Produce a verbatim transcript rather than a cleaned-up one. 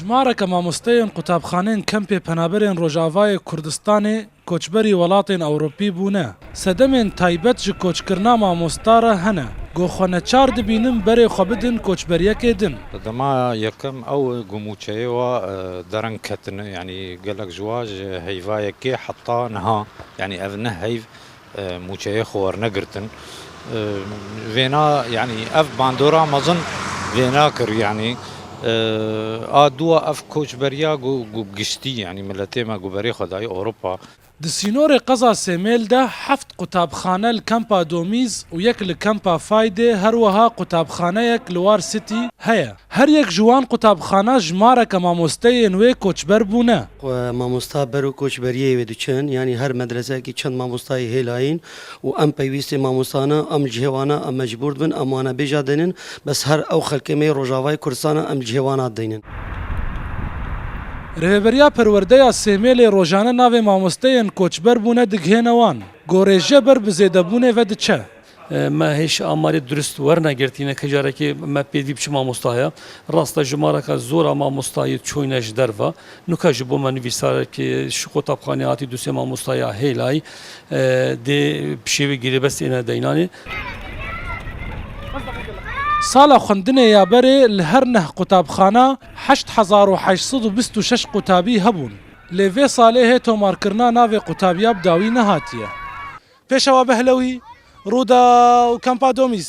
Jimareke mamosteyên qutabxaneyên kempê penaberên Rojavayê Kurdistanê koçberî welatên Ewropî bûne. Sedemên taybet ji koçkirina mamosta re hene. Go xwe neçar dibînin berê xwe bidin koçberiyekê din. Dema yekem ew ku mûçeyê wa, e, dereng ketine, yanî gelek ji wa ji heyva yekê heta niha, yanî ev neh heyv, e, mûçeyê xwe wernegirtin. E, vêna, yanî ev bandora mezin vêna kir, yanî, e, a dûa ev koçberiya ku, ku giştî, yanî miletê me ku berê xwe dayî Ewropa. Di sînorê qeza Sêmêl de heft qutabxane li kempa Domîz û yek li kempa Faydê, her wiha qutabxaneyek li War City heye. Her yek ji wan qutabxana jimareke mamosteyên wê koçber bûne. Xwe mamosta ber û koçberiyê wê diçin, yanî her medreseyekî çend mamostayê hêlayîn û em peywîstê mamostane, em cihê wana em mecbûr dibin, em wane bêja dênin, bes her ew xelkê me yê Rojavayê Kurdistana em cihê wana dênin. Rêveberiya Perwerdeya Sêmêlê rojane navê mamosteyên koçber bûne digihêne wan. Gorêje ber bi zêdebûnê ve diçe. E, me hêj amarê durist wernegirtîne, ke carekê me pêdivî bi çi mamosta heye. Rast e, jimareke zor a mamostayê çûyne ji derve. Nuka ji bo me nivîsarek ji qutabxanê hatî du sê mamostaya hêlayî, e, dê bi şêwê girêbest êne deynanê. Sala xwendinê ya berê li her neh qutabxana heşt hezar û heşt sed û bîst û şeş qutabî hebûn. Lê vê salê hê tomarkirina navê qutabiya bi dawî nehatiye. Pêşewa Behlewî, Rûdaw, Kampa Domîz.